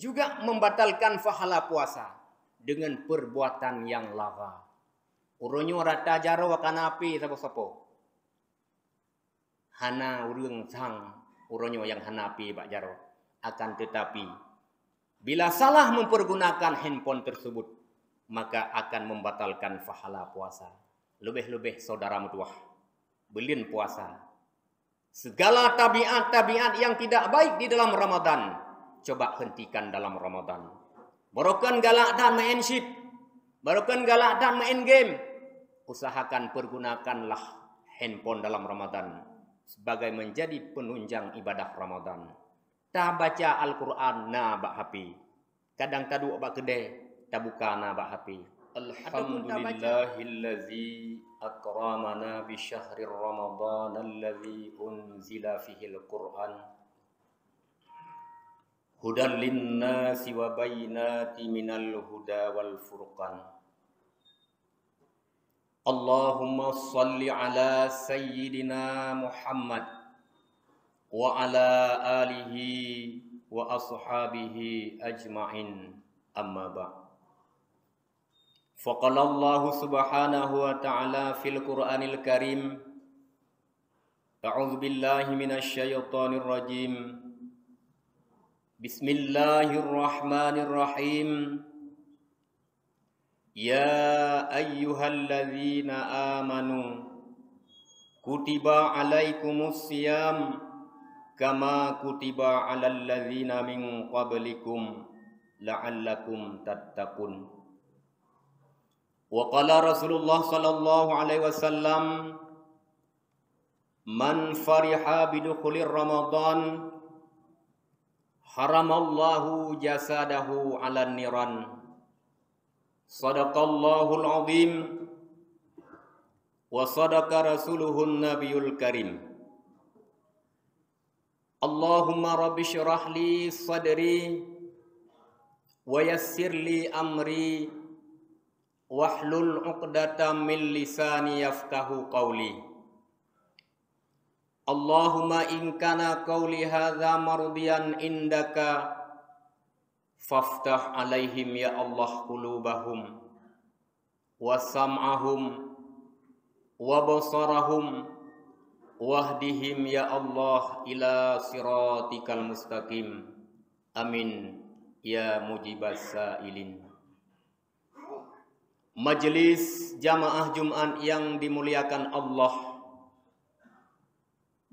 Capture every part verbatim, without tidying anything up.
juga membatalkan pahala puasa dengan perbuatan yang lara. Uroe nyoe rata jaroe ka na api sapo-sapo. Hana ureuëng sang uroe nyoe nyang hana api bak jaroe. Akan tetapi, bila salah mempergunakan handphone tersebut, maka akan membatalkan pahala puasa. Leubeh-leubeh saudara meutuwah, buleuen puasa. Segala tabiat-tabiat yang tidak baik di dalam Ramadan, coba hentikan dalam Ramadan. Barokon galak that main chip, barokon galak that main game. Usahakan pergunakanlah handphone dalam Ramadan sebagai menjadi penunjang ibadah Ramadan. Tabaca Al-Quran na bak H P. Kadang taduek bak keudè, tabuka na bak H P. Ataupun tabaca. Alhamdulillahillazi akramana bi syahri Ramadan allazi unzila fihil Quran. Hudal linnasi wa bayyinati minal huda wal furqan. Allahumma shalli ala sayyidina Muhammad wa ala alihi wa ashabihi ajma'in, amma ba'd. Faqala Allahu subhanahu wa ta'ala fil Qur'anil Karim, a'udzu billahi minasy syaithanir rajim. Bismillahirrahmanirrahim. Ya ayyuhalladzina amanu, kutiba alaikumus siyam kama kutiba alal ladzina min qablikum la'allakum tattaqun. Wa qala Rasulullah sallallahu alaihi wasallam, man fariha bidukhulir Ramadan, haramallahu jasadahu 'alan niran. Shadaqallahul azim wa shadaqa rasuluhun nabiyul karim. Allahumma rabbi syrah li sadri wa yassir li amri wahlul 'uqdatam min lisani yafqahu qawli. Allahumma in kana qawli hadza mardiyan indaka faftah 'alaihim ya Allah qulubahum wa sam'ahum wa basarahum wahdihim ya Allah ila siratikal mustaqim. Amin ya mujibas sa'ilin. Majelis jamaah Jumat yang dimuliakan Allah,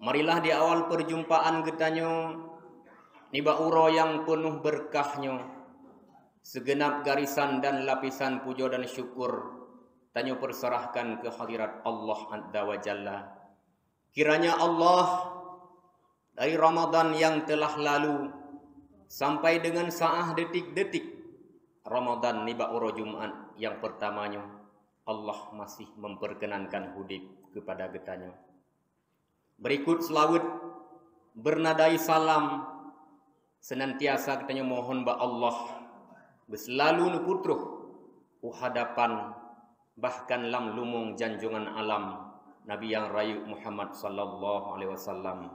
marilah di awal perjumpaan geutanyoe nibak uroe nyang peunoh beureukat nyoe, seugeunab garisan dan lapisan pujoe dan syukur tanyoe peuseurahkan keu hadirat Allah Azza wa Jalla. Kiranya Allah, dari Ramadan nyang teulah lalu sampai deungon saát detik-detik Ramadan nibak uroe Jumat nyang peurtama nyoe, Allah masih memperkenankan udeb keupada geutanyoe. Beurikot seulaweuet beunadai salam, seunantiasa geutanyoe mohon bak Allah beuseulalu neupeutroh u hadapan, bahkan lam lumueng janjongan alam, Nabi nyang rayeuk Muhammad sallallahu alaihi wasallam,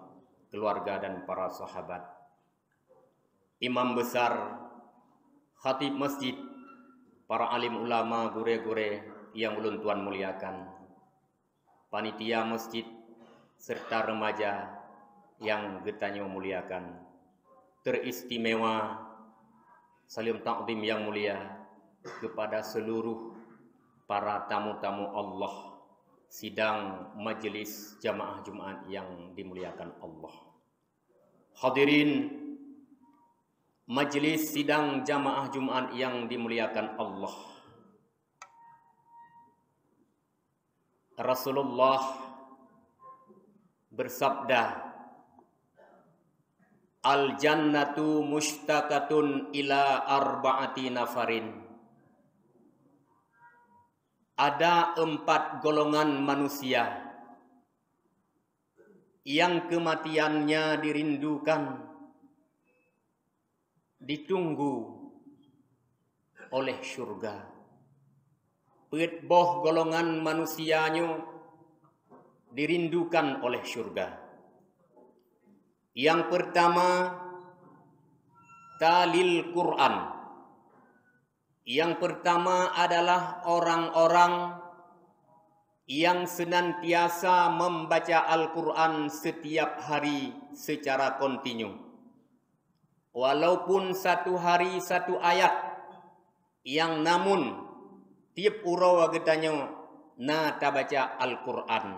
keuluwarga dan para sahabat. Imam besar, khatib masjid, para alim ulama, gurée-gurée nyang ulôn tuan muliakan, panitia masjid, serta remaja nyang geutanyoe muliakan. Teristimewa, saleuem takzim nyang mulia kepada seluruh para tamu-tamu Allah sidang majelis jamaah Jumat nyang dimuliakan Allah. Hadirin majelis sidang jamaah Jumat nyang dimuliakan Allah. Rasulullah bersabda, "Al-jannatu mushtaqatun ila arba'ati nafarin." Ada empat golongan manusia yang kematiannya dirindukan, ditunggu oleh syurga. Peuet boh golongan manusia nyoe dirindukan oleh syurga. Yang pertama, Talil Quran. Yang pertama adalah orang-orang yang senantiasa membaca Al-Quran setiap hari secara kontinu. Walaupun satu hari satu ayat, yang namun tiep uroe geutanyoe na tabaca Al-Quran.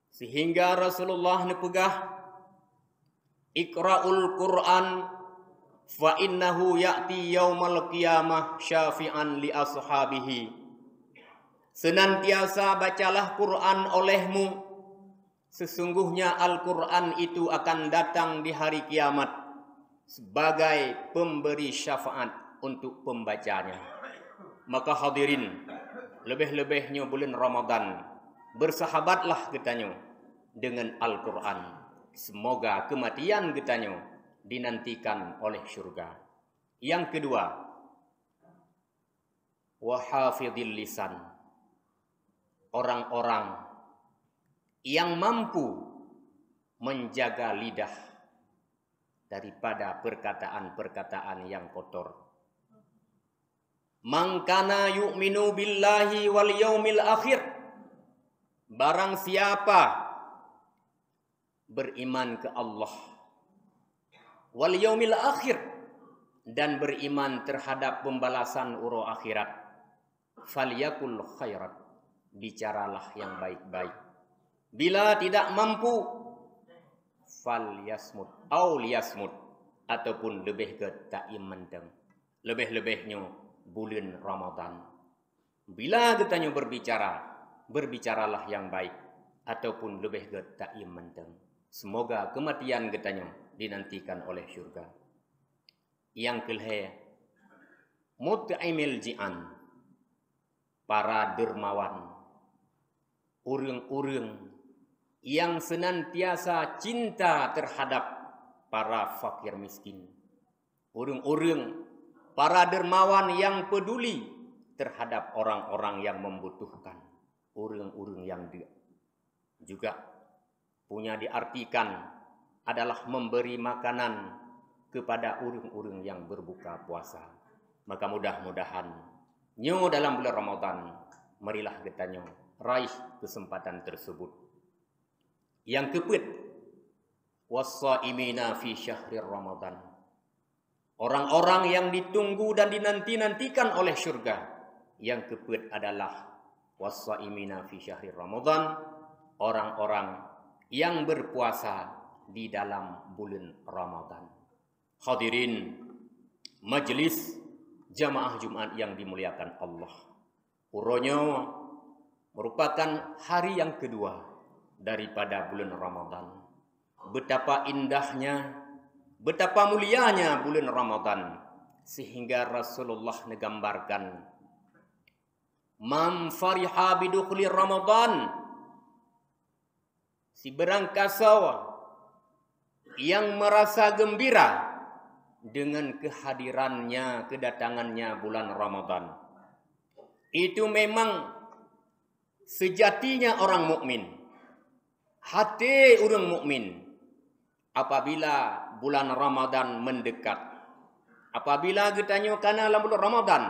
Sehingga Rasulullah neupeugah, "Iqra'ul Qur'an, fa innahu ya'ti yaumal qiyamah syafi'an li ashabihi." Senantiasa bacalah Quran olehmu, sesungguhnya Al-Quran itu akan datang di hari kiamat sebagai pemberi syafaat untuk pembacanya. Maka hadirin, lebih-lebih nyoe bulan Ramadan, bersahabatlah geutanyoe dengan Al-Quran. Semoga kematian geutanyoe dinantikan oleh syurga. Yang kedua, wahafidil lisan. Orang-orang yang mampu menjaga lidah daripada perkataan-perkataan yang kotor. "Man kana yu'minu billahi wal yaumil akhir." Barang siapa beriman ke Allah, wal yaumil akhir, dan beriman terhadap pembalasan uroe akhirat, "Falyakul khairat," bicaralah yang baik-baik. Bila tidak mampu, "Falyasmut," au liyasmut, ataupun leubeh gét taiem mantong. Leubeh-leubeh nyoe buleuen Ramadan. Bila geutanyoe berbicara, berbicaralah yang baik, ataupun leubeh gét taiem mantong. Semoga kematian geutanyoe dinantikan oleh syurga. Nyang keulhée, mut'imil ji'an, para dermawan, ureuëng-ureuëng yang senantiasa cinta terhadap para fakir miskin, ureuëng-ureuëng, para dermawan yang peduli terhadap orang-orang yang membutuhkan, ureuëng-ureuëng yang deuk. Juga punya diartikan adalah memberi makanan kepada ureuëng-ureuëng yang berbuka puasa. Maka mudah-mudahan nyoe dalam bulan Ramadan, marilah geutanyoe raih kesempatan tersebut. Yang keupeuet, wassaimina fi syahri Ramadan. Orang-orang yang ditunggu dan dinanti-nantikan oleh syurga. Yang keupeuet adalah wassaimina fi syahri Ramadan, orang-orang yang berpuasa di dalam bulan Ramadan. Hadirin majelis jamaah Jumat yang dimuliakan Allah. Uroe nyoe merupakan hari yang kedua daripada bulan Ramadan. Betapa indahnya, betapa mulianya bulan Ramadan, sehingga Rasulullah menggambarkan, "Man fariha bidukhuli Ramadan," sibarang kasoe yang merasa gembira dengan kehadirannya, kedatangannya bulan Ramadan. Itu memang sejatinya orang mukmin. Hati ureuëng mukmin apabila bulan Ramadan mendekat. Apabila geutanyoe kana lam bulan Ramadan,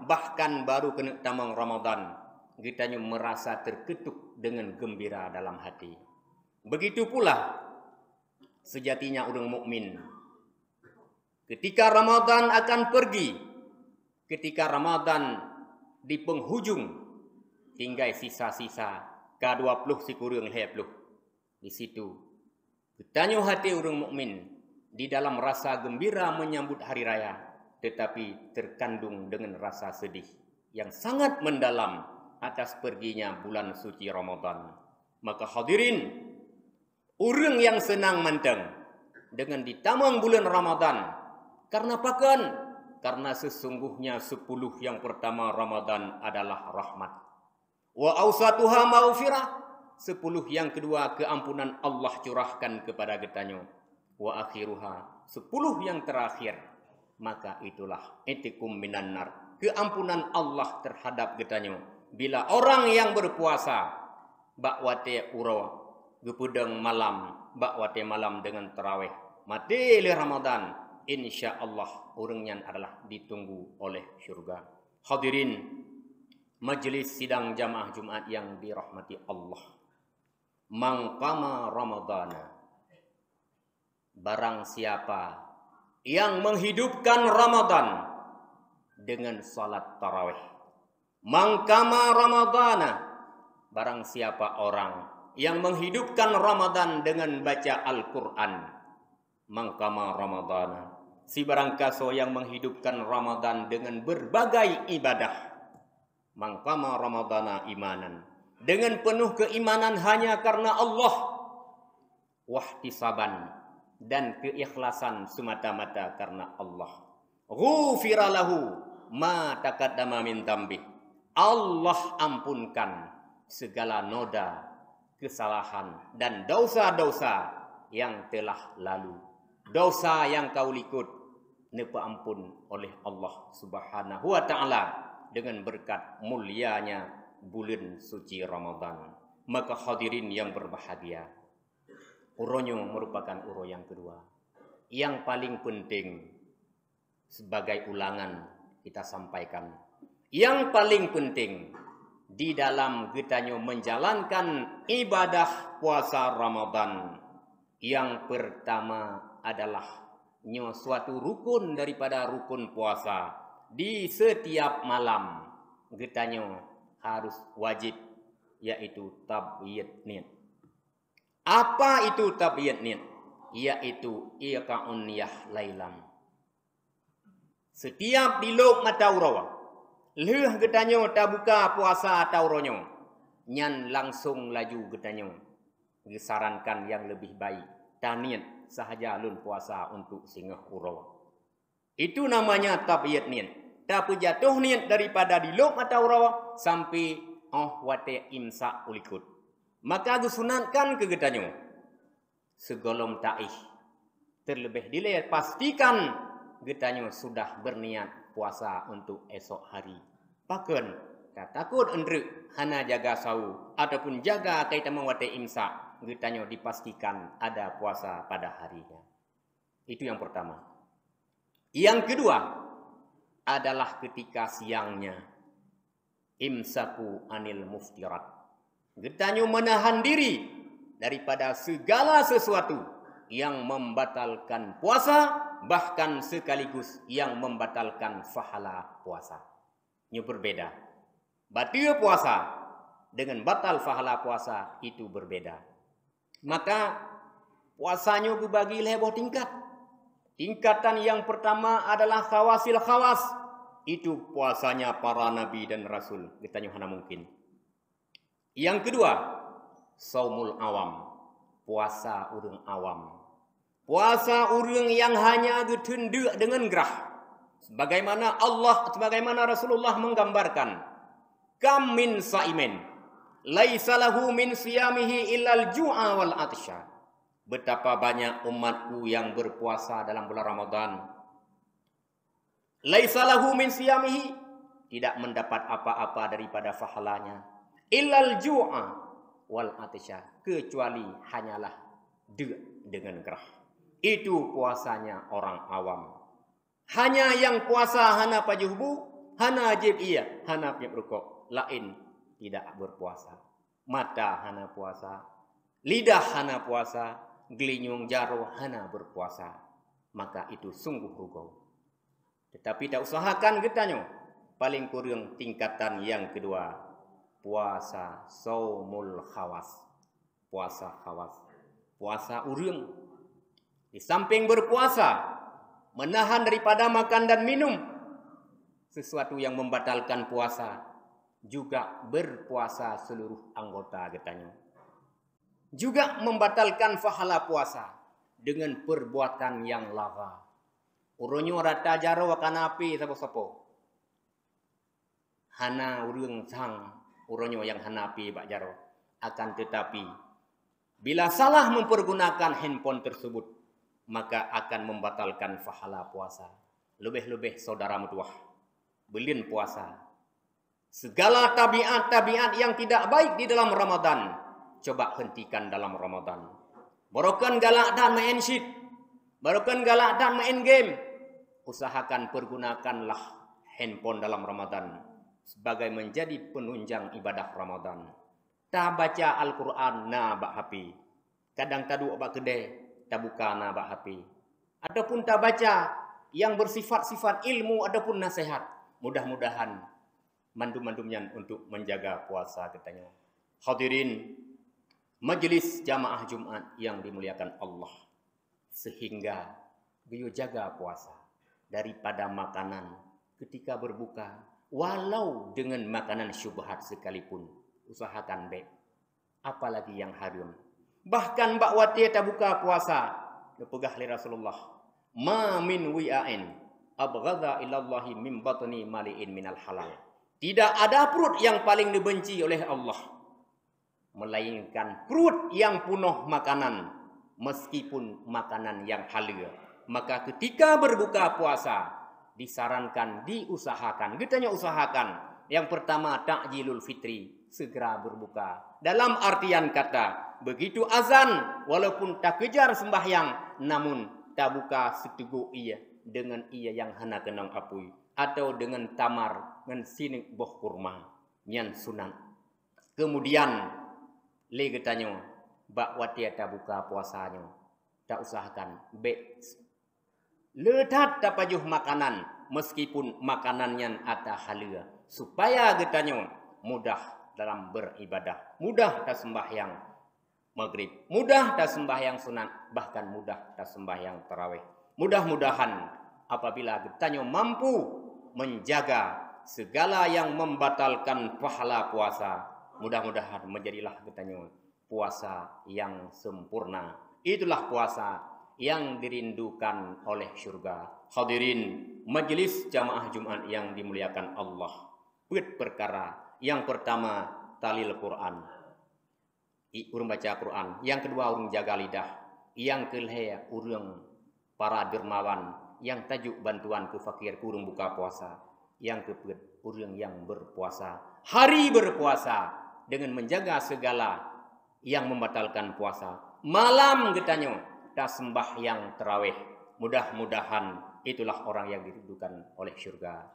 bahkan baru keuneuk tamong Ramadan, geutanyoe merasa terketuk dengan gembira dalam hati. Begitu pula sejatinya ureuëng mukmin. Ketika Ramadan akan pergi, ketika Ramadan di penghujung, tinggai sisa-sisa ka dua puluh sikureueng lhée ploh. Di situ, geutanyoe hati ureuëng mukmin di dalam rasa gembira menyambut hari raya, tetapi terkandung dengan rasa sedih yang sangat mendalam atas perginya bulan suci Ramadan. Maka hadirin, ureuëng nyang seunang mantong deungon jitamong buleuen Ramadhan. Kareuna pakon? Kareuna sesungguhnya sepuluh nyang peurtama Ramadhan adalah rahmat. Wa ausatuha maghfirah, sepuluh nyang keudua keuampunan Allah curahkan keupada geutanyoe. Wa akhiruha, sepuluh nyang teurakhir, maka itulah itikum minan nar, keuampunan Allah teuhadap geutanyoe. Bila orang nyang beupuasa bak watée uroe geupeudong malam, bak watée malam deungon tarawéh, maté lé Ramadhan, Insya Allah, ureuëng nyan adalah ditunggu oleh syurga. Hadirin majlis sidang jamaah Jumat yang dirahmati Allah. Man qama Ramadana. Barang siapa yang menghidupkan Ramadan dengan salat tarawih. Man qama Ramadana. Barang siapa orang yang menghidupkan Ramadan dengan baca Al-Quran. Man qama Ramadana. Si barangkasoe yang menghidupkan Ramadan dengan berbagai ibadah. Man qama Ramadana imanan. Dengan penuh keimanan hanya karena Allah. Wahtisaban. Dan keikhlasan semata-mata karena Allah. Ghufira lahu ma taqaddama min dzambih. Allah ampunkan segala noda kesalahan dan dosa-dosa yang telah lalu. Dosa yang kau likot neupeuampun oleh Allah Subhanahu wa Ta'ala dengan berkat mulianya bulan suci Ramadan. Maka hadirin yang berbahagia, uroe nyoe merupakan uroe yang kedua. Yang paling penting, sebagai ulangan kita sampaikan, yang paling penting di dalam geutanyoe menjalankan ibadah puasa Ramadan, yang pertama adalah nyoe suatu rukun daripada rukun puasa. Di setiap malam geutanyoe harus wajib, yaitu tabyid niet. Apa itu tabyid niet? Yaitu iqa'un niyah lailan. Setiap dilôk mata uroe, lheueh geutanyoe tabuka puasa ata uroe nyoe, nyan langsong laju geutanyoe geusarankan yang lebih baik, taniet sahaja lôn puasa untuk singoh uroe. Itu namanya tabyid niet. Tapeujatoh niet daripada dilôk mata uroe sampai 'oh watée imsak u likot. Maka geusunatkan keu geutanyoe, sigohlom taéh, terlebih dilée pastikan geutanyoe sudah berniat puasa untuk esok hari. Pakon? Tatakot eunteuk hana jaga sawoe ataupun jaga kai tamong watée imsak, geutanyoe dipastikan ada puasa pada hari nyan. Itu yang pertama. Yang kedua adalah ketika siangnya, imsaku anil muftirat. Geutanyoe menahan diri daripada segala sesuatu yang membatalkan puasa, bahkan sekaligus yang membatalkan pahala puasa. Nyoe berbeda. Bateue puasa dengan batal pahala puasa itu berbeda. Maka puasa nyoe geubagi lhée boh tingkat. Tingkatan yang pertama adalah khawasil khawas. Itu puasanya para nabi dan rasul. Geutanyoe hana mungkin. Yang kedua, saumul awam. Puasa ureuëng awam. Puasa ureuëng yang hanya geuteundeuk deungon grah. Sebagaimana Allah, sebagaimana Rasulullah menggambarkan, "Kam min saimin, laisa lahu min siyamihi illal ju'a wal atsya." Betapa banyak umatku yang berpuasa dalam bulan Ramadan. "Laisa lahu min siyamihi," tidak mendapat apa-apa daripada pahalanya, "illal ju'a wal atsya," kecuali hanyalah deuk dengan grah. Itu puasanya orang awam. Hanya nyang puasa hana pajoh bu, hana jieb ié, hana piep rukok, laén tidak berpuasa. Mata hana puasa, lidah hana puasa, geulinyueng jaroe hana berpuasa. Maka itu sungguh rugoe. Tetapi tausahakan geutanyoe, paling kureueng tingkatan nyang keudua, puasa saumul khawas. Puasa khawas. Puasa ureuëng. Di samping berpuasa, menahan daripada makan dan minum, sesuatu yang membatalkan puasa, juga berpuasa seluruh anggota geutanyoe. Juga membatalkan pahala puasa dengan perbuatan yang lagha. Uroe nyoe rata jaroe ka na H P sapo-sapo. Hana ureuëng sang uroe nyoe nyang hana H P bak jaroe. Akan tetapi, bila salah mempergunakan handphone tersebut, maka akan membatalkan pahala puasa. Leubeh-leubeh saudara meutuwah, buleuen puasa. Segala tabiat-tabiat yang tidak baik di dalam Ramadan, coba hentikan dalam Ramadan. Barokon galak that meu'en cit. Barokon galak that main game. Usahakan pergunakanlah handphone dalam Ramadan sebagai menjadi penunjang ibadah Ramadan. Tabaca Al-Quran na bak H P. Kadang taduek bak keudè, tabuka na bak H P. Ataupun tabaca yang bersifat-sifat ilmu ataupun nasihat. Mudah-mudahan mandum-mandum nyan untuk menjaga puasa geutanyoe. Hadirin majlis jamaah Jumat yang dimuliakan Allah, sehingga geuyue jaga puasa daripada makanan ketika berbuka, walau dengan makanan syubhat sekalipun, usahakan bèk, apalagi yang haram. Bahkan bak watèe tabuka puasa, geupeugah lé Rasulullah, "Ma min wi'ain abghadha ilallahi min batni mali'in minal halal." Tidak ada perut yang paling dibenci oleh Allah melainkan perut yang punoh makanan, meskipun makanan yang haleue. Maka ketika berbuka puasa, disarankan, diusahakan, geutanyoe usahakan. Yang pertama, ta'jilul fitri, segera berbuka. Dalam artian kata, begitu azan, walaupun takejar sembahyang, namun tabuka siteugok ié dengan ié nyang hana keunong apui, atau dengan tamar ngon sineuk boh kurma. Nyan sunat. Kemudian, lé geutanyoe, bak watèe tabuka puasa nyoe, tausahakan bèk le that tapajoh makanan, meskipun makanan nyan ata haleue, supaya geutanyoe mudah dalam beribadah, mudah taseumbahyang Maghrib, mudah taseumbahyang sunat, bahkan mudah taseumbahyang tarawih. Mudah-mudahan apabila geutanyoe mampu menjaga segala yang membatalkan pahala puasa, mudah-mudahan menjadilah geutanyoe puasa yang sempurna. Itulah puasa yang dirindukan oleh syurga. Hadirin majlis jamaah Jumat yang dimuliakan Allah. Peuet perkara. Yang pertama, talil Quran. I, ureuëng baca Quran. Yang kedua, ureuëng jaga lidah. Yang keulhèe, ureuëng para dermawan nyang tajuk bantuan keu fakir, keu ureuëng buka puasa. Yang keupeuet, ureuëng nyang berpuasa. Hari berpuasa dengan menjaga segala yang membatalkan puasa. Malam geutanyoe taseumbahyang tarawih. Mudah-mudahan itulah orang yang dirindukan oleh syurga.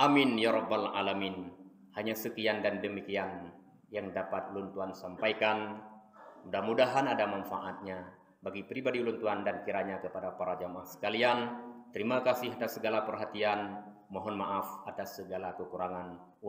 Amin ya rabbal alamin. Hanya sekian dan demikian yang dapat ulôn tuan sampaikan. Mudah-mudahan ada manfaatnya bagi pribadi ulôn tuan dan kiranya kepada para jamaah sekalian. Terima kasih atas segala perhatian. Mohon maaf atas segala kekurangan.